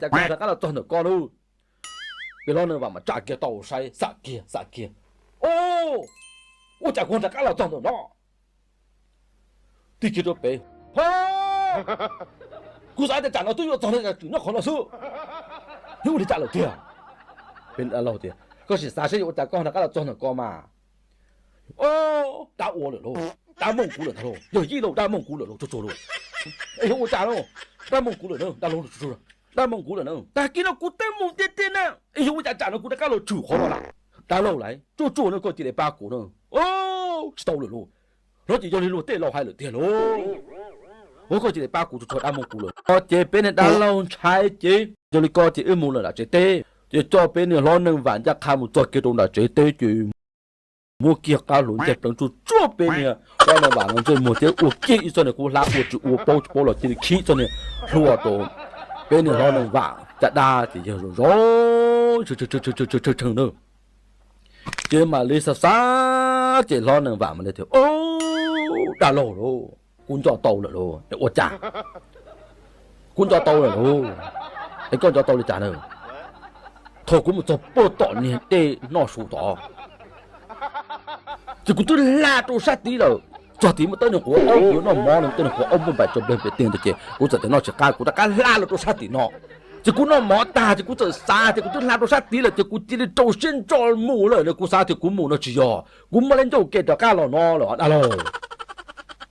cas kuv rov qab los txog ntawm ko lauj? Peb hlob Neej Vam mas tsa kiag tau saib, xam kiag xam kiag. Au, ua cas kuv rov qab los txog ntawm no? Tig kiag rau pem, ho, kuv xav tias tsam no twb yuav txog li, tseem nyob qhov no xwb, yog ua li cas lawm tiag? Peb dab laug tias, koj sim xav saib yuav ua cas koj rov qab los txog ntawm ko mas. Dab ua lawm lauj, dab mooj kuv lawm ntag lauj, yog yij laug dab mooj kuv lawm lauj, tsuag tsuag lauj. Es yog ua cas lauj? Dab mooj kuv lawm na dab laug, dab mooj kuv lawm na, tag kis no kuv twb mus tiag tiag na, es yog ua cas tsam no kuv rov qab los tshwm qhov no lawm? Dab laug lauj, tsuag tsuag no koj cia li pab kuv na. Tsis tau lawm lauj, no ces yog li luag tej laus hais lawm tiag lauj. Ua koj cia li pab kuv, tsuag tsuag dab mooj kuv lawm. Ces peb niag dab laug ntshai ces yog li ko ces wb mus lawm nram tsev teb, ces coj peb niag hlob Neej Vam ncaj qha mus txog kiag rau nram tsev teb ces muab kiag qab hluas ncaig pleev tsuag tsuag peb niag hlob Neej Vam no ntsej muag thiab ua kiag ib txoj niag kub hlab ua tsis ua paub tsis paub los cia li khib txoj niag hlua rau peb niag hlob Neej Vam caj dab ces yawg zoo zoo tshee tshee na. Ces mam li xav xav ces hlob Neej Vam mam li tias, Au, dab laug lauj, kuv nco tau lawm lauj. Ua cas? Kuv nco tau lawm lauj. Es koj nco tau li cas na? Thaum kuv mus txog puag tom niag dej noj su tod ces kuv twb hla rau sab tid lawm. Txog tid muaj tawb niag quav aub, kuv yuav noj mov no, tawb niag quav aub npauj npaim tso nplawg pem tiag ntawd ces kuv txawm tias noj tsis qab, kuv rov qab hla los rau sab tim no. Ces kuv noj mov tag ces kuv txawm xav tias kuv twb hla rau sab tid lawm ces kuv cia li rau siab ntso mus lawm no, kuv xav tias kuv mus no tsis yog, kuv muab lawv ncauj ke rov qab los no lawm dab laug.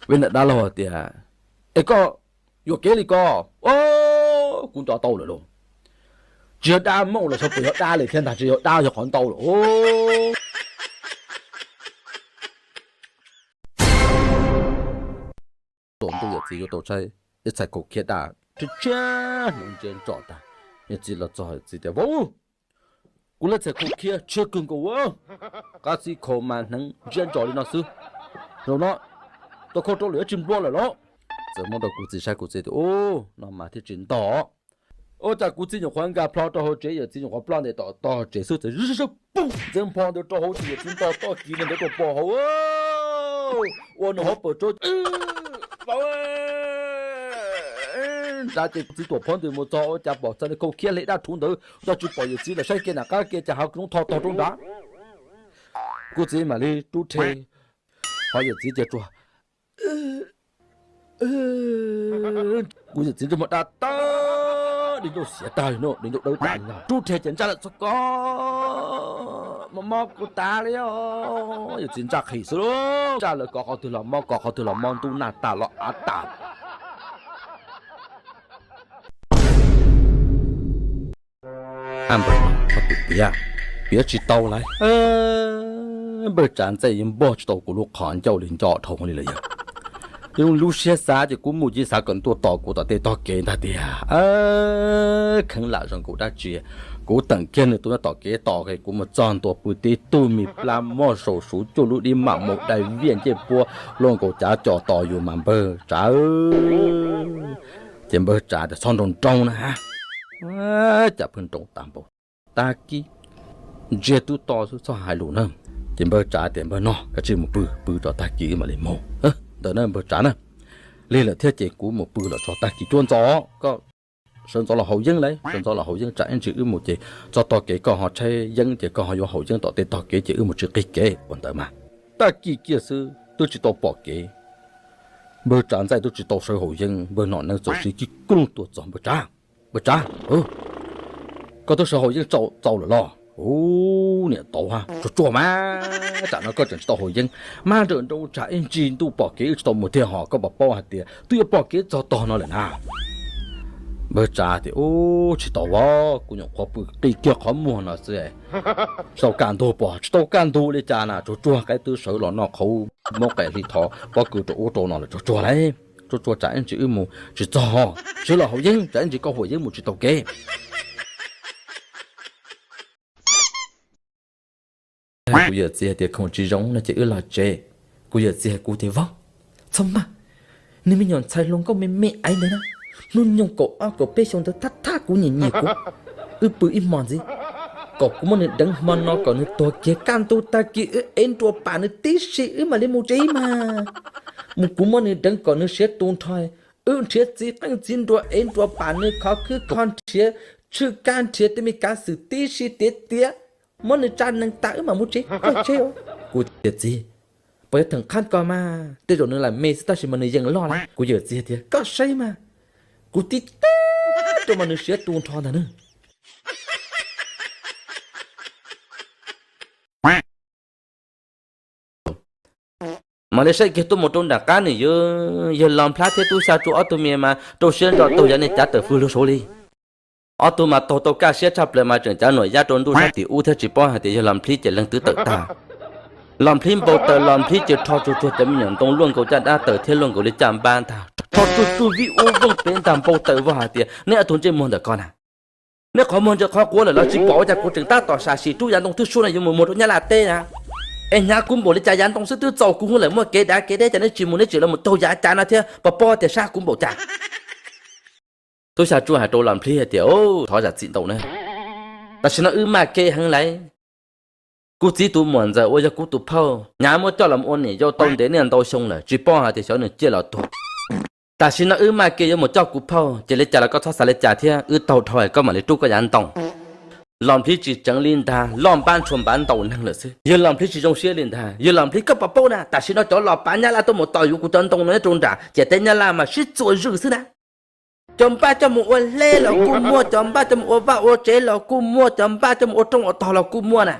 Peb niag dab laug tias, Es koj yuam kev li ko, kuv nco tau lawm lauj. Tsis yog dab mooj los xyov puas yog dab li thiab ntag, tsis yog dab yog qhov ntau lawm. Tsaus ntuj yawm txiv yuav tau saib ib txhais khaub khiab daj tshiab tshiab hnuv ntsia ntsos tag. Yawm txiv los txog yawm txiv tias, Vauv, kuv lub txhais khaub khiab tshiab kawg nkaus, qab xib khau mas hneev ntsia ntsos li no xwb. Zaum no tau khau rau lawm yuav tsis nplua lawm los? Txawm muab rau kuv txiv saib, kuv txiv tias, Ub, no mas thiaj tsis ntog. Ua cas kuv txiv nyuam qhuav nkag plho rau hauv tsev, yawm txiv nyuam qhuav ploj ntais tom tog tsev xwb, txawm zib zib pum ntxeev plho ntawd rau hauv ces yawm txiv nto toj kiv ntawd rau pem hauv, ua nws hauv paws tsaub. Nrad ces kuv txiv tuam phab ntws mus txog ua cas pom txhais niag khaub khiab hle daj rhuv ntawd, nco tsis pom yawm txiv lawm, saib kiag nram qab kiag cas hav zoov tho tog rau nrad. Kuv txiv mam li rub rhe, ho yawm txiv ces tsuas Kuv yawm txiv ntsej muag daj tawb, di ncauj xiav tag li no, di ncauj dawb tas li no, rub rhe ces ntsaj lawm txog ko, mob mob kuv tas li os. Yawm txiv ntsaj qhis xwb lauj, ntsaj lawm kov qhov twg los mob, kov qhov twg los mob, ntub naj tas los av tas. Npawg, koj pw piav, piav tsis tau lawm. Npawg Tsav Ntxaij yeej npog tsis tau kuv lub qhov ncauj li, nco dhau li lawm yog. Zoo lub siab xav ces kuv mus ces xav kom nws tuaj tos kuv tom tej tog kev ntag tiag. Kheev lam zoo nkaus dab tsi, kuv teem kiag nws tus nyob tom kev tos, kuv mus txog ntua pw tib tug me plab moj saum suv cuaj lub dib mam mus dai viaj ncej puab luaj nkaus cav co tos yus mas npawg Tsav. Ces npawg Tsav tias txhob nroo nroo na ha, cas pheej nroo tas npaum. Tag kis ntsiag twb to xwb, txhob hais lus na. Ces npawg Tsav tias npawg no kav tsij mus pw, pw tso tag kis wb mam li mus. Ntawd na npawg Tsav na, lig lawm thiab ces kuv mus pw lawm tso, tag kis cuab ntxov koj sawv ntxov los haus yeeb lauj, sawv ntxov los haus yeeb, tsam ib ntsis wb mus ces txog tog kev koj ho tshaib yeeb ces koj ho yuav haus yeeb tom tej tog kev ces wb mus tsis qig kev ua ntawd mas. Tag kis kiag xwb twb tsis tau pom kev, npawg Tsav Ntxaij twb tsis tau sawv haus yeeb, npawg Nom Neeb txawm siv kib kloog tuaj txog npawg Tsav. Npawg Tsav, koj twb sawv haus yeeb txaus lawm los? Ub, niam tauv ha, tsuag tsuag mas, tsam no koj tseem tsis tau haus yeeb, maj nrawm nroo tsam ib ntsis ntuj pom kev wb tsis tau mus thiab ho, koj puas paub hais tias twb yuav pom kev txog tog no lawm na. Npawg Tsav tias ub, tsis tau os, kuv nyuam qhuav pw qi kiag qhov muag no xwb, tsis tau kaj ntug, pom tsis tau kaj ntug li cas na, tsuag tsuag qaib twb sawv los noj qhauv, muab qe hli thov pob kws rau ub rau no lawm, tsuag tsuag lauj, tsuag tsuag tsam ib ntsis wb mus tsis txog, sawv los haus yeeb tsam ib ntsis koj haus yeeb mus tsis tau kev. Kuv yawm txiv hais tias khoom tsis zoo no ces wb los tsev. Kuv yawm txiv hais kuv tias vauv, txhob maj, nws me nyuam ntxhais hluas nkauj me me aiv ntawd na, hnub nyoog kaum ob kaum peb xyoo ntawd thab thab kuv nyiam nyiam kuv, wb pw ib hmos ntxiv, kom kuv muab nws deev hmo no kom nws tuag kiag kaj ntug tag kis wb ev nruas pam nws tib si wb mam li mus tsev mas. Mus kuv muab nws deev kom nws siav tu nrho, wb nrhiav txiv qeej txiv nruas ev nruas pam nws khov khwb kho nrhiav tshwj kab nrhiav tej me kav xwm tib si tiav tiav, muab nws tsa nees tas wb mam mus tsev, koj tsev. Kuv tias txiv, puas yog theem qhab ko mas tej zaum nws lam me xwb tab sis mas nws yees loj lawm. Kuv yawm txiv tias koj saib mas, kuv tib tug rau mas nws siav tu nrho ntag na. Mam li saib kiag tuaj mus rau nram qab nws yawg Los Nplhab thiab Tub Xya Tsua ob tug me mas rau siab ntso taug yav niag cav tawm fwj luag saud li. Ob tug mas taug tau kaj siab tshaj plaws mas tseem cav nuam yab rau ntuj sab tim ub thiab tsis paub hais tias yawg Los Nplhib ces leeg twb tawm tag. Los Nplhib npau taws, Los Nplhib ces rho tsuag tsuag cov me nyuam ntoo luaj nkaus caj dab taws thiab luaj nkaus li caj npab ntag, rho tsuag tsuag vij ua vooj pem ntag, npau taws vog hais tias neb ob tug ntsej muag ntawm ko na, neb qhov muag ntsia qhov quav lawm los tsis pom ua cas kuv tseem tab tom sam sim rub yav ntoo twb suab no yuav mus muag rau Nyab Laj teb na. Es hnyav kuv npaum li cas yav ntoo xwb twb txaus kuv hwv lawm, muaj kev dav kev deb cas neb tsis mus, neb tseem los mus taug yav cav no thiab, puas paub tias sab kuv npaum cas. Tub Xya Tsua hais rau Los Nplhib hais tias, Thov zam txim ntau na, tam sim no wb maj kev heev lawm. Kuv txiv tus muam ntxawm uas yog kuv tus phauj, hnyav muab coj los ua niam yau tau ntev niaj ntau xyoo lawm, tsis paub hais tias xyov nws ciaj los tuag. Tam sim no wb maj kev yuav mus coj kuv phauj, ces li cas los koj txhob xav li cas thiab, wb taug dhau koj mam li rub koj yav ntoo. Los Nplhib tsis tseev li ntag, loj npab ntshua npav ntaus neeg lawm xwb. Yawg Los Nplhib tsis zoo siab li ntag, yawg Los Nplhib, koj puas paub na, tam sim no cov los pav Nyab Laj tuaj mus tos yuav kuv cov ntoo no nyob rau nram ciam teb Nyab Laj mas sib txuas zwm xwb na. Cov npaj coj mus ua hleb los kuj muaj, cov npaj coj mus ua vaj ua tsev los kuj muaj, cov npaj coj mus ua roob ua tog los kuj muaj na.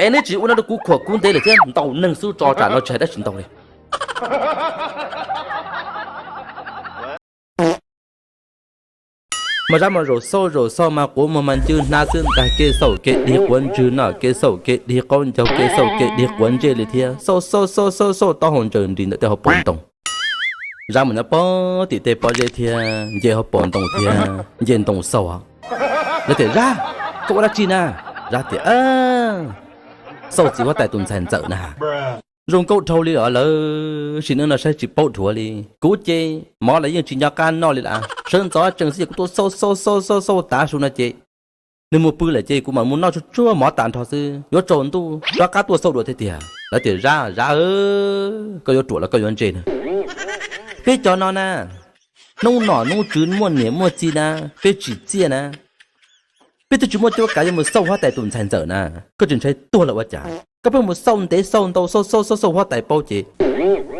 Es neb tsis ua no rau kuv khuam kuv ntev lawm thiab, ntaus neeg xwb, tso tsam no tsis hais dab tsi ntau li. Mas Zab mas zaum xauj zaum xauj mas quav muag mas ncw hnab xwb ntag, kev xaum kev dig quav ntswg no, kev xaum kev dig qaub ncaug, kev xaum kev dig quav ntsej li thiab. Xauj xauj xauj xauj xauj taub hau ntsaws nris ntawm tej hauv paus ntoo. Zab mus nyob pob tim tej pob zeb thiab nce hauv paus ntoo thiab nce ntoo xauj os. Lawv tias, Zab, koj ua dab tsi na? Zab tias, Xauj txiv huab tais tus ntxhais ntxawm na. Zoo nkauj dhau li os lawv, sim neej no saib tsis paub dhuav li. Kuv ces mov los yeej tsis nco qab noj li lawm, sawv ntxov tsees xwb ces kuv tuaj xauj xauj xauj xauj xauj tav su no ces nws mus pw lawm ces kuv mam mus noj tsuag tsuag mov tas nrho xwb. Yuav tsaus ntuj rov qab tuaj xauj dua thiab tiag. Lawv tias, Zab, Zab, koj yuav ruam los koj yuav ntse na. Peb cov no na, hnub nom hnub tswv muaj niam muaj txiv na, peb tsim txiaj na, peb twb tsis muaj cuab kav yuav mus xauj huab tais tus ntxhais ntxawm na. Koj tsis ntshai tuag los ua cas? Koj pheej mus xauj ntev xauj ntau xauj xauj xauj xauj huab tais paub ces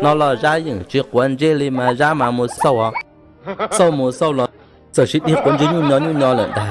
no los Zab yeej tsis quav ntsej li mas Zab mas mus xauj os. Xauj mus xauj los txawm sis dig quav ntswg nyuj nyo nyuj nyo lawm ntag.